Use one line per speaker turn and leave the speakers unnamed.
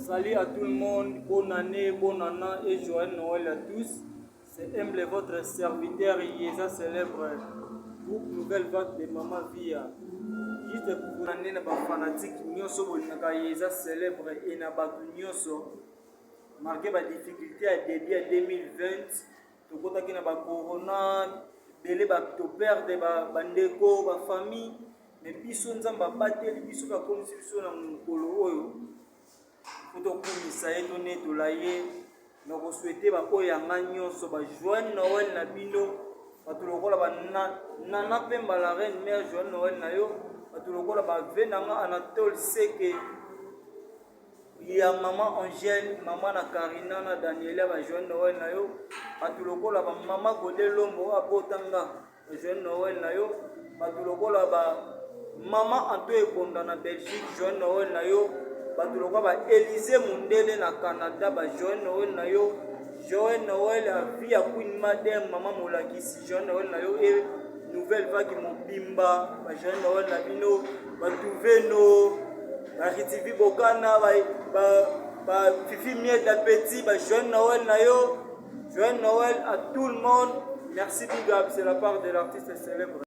Salut à tout le monde, bonne année, bonne année et joyeux Noël à tous. C'est humble votre serviteur Yeza célèbre groupe Nouvelle Vague de Maman Via. Juste pour année na ba fanatique nyonso bolingaka Yeza célèbre et na bato nyonso malgré ba difficulté ya début ya 2020 tokotaki na ba corona ebele ba toperde bandeko ba famille mais biso Nzambe abateli biso mpe akomisi biso na mokolo oyo po tokumisa ye tonetola ye na kosouhaiter baoyo ya nga nyonso ba joyeux Noël na bino. Bato lokola ba Nana Pemba, la reine mère, joyeux Noël na yo. Bato lokola bave na nga Anatole Seke ya mama Angèle, mama na Karina na Daniela, ba joyeux Noël na yo. Bato lokola bamama Gode Lombo abotanga, ba joyeux Noël na yo. Bato lokola ba mama Anto Ebonda na Belgique, joyeux Noël na yo. Bato lokola ba Élysée Mundele na Canada, ba joyeux Noël na yo. Joyeux Noël à vie ya Queen Madem, mama Molakisi, joyeux Noël na yo. E Nouvelle Vague mobimba, ba joyeux Noël na bino. Batuveno baritivi bokana ba Fifi Miel d'Appétit, ba joyeux Noël na yo. Joyeux Noël à tout le monde. Merci, big up, c'est la part de l'artiste célèbre.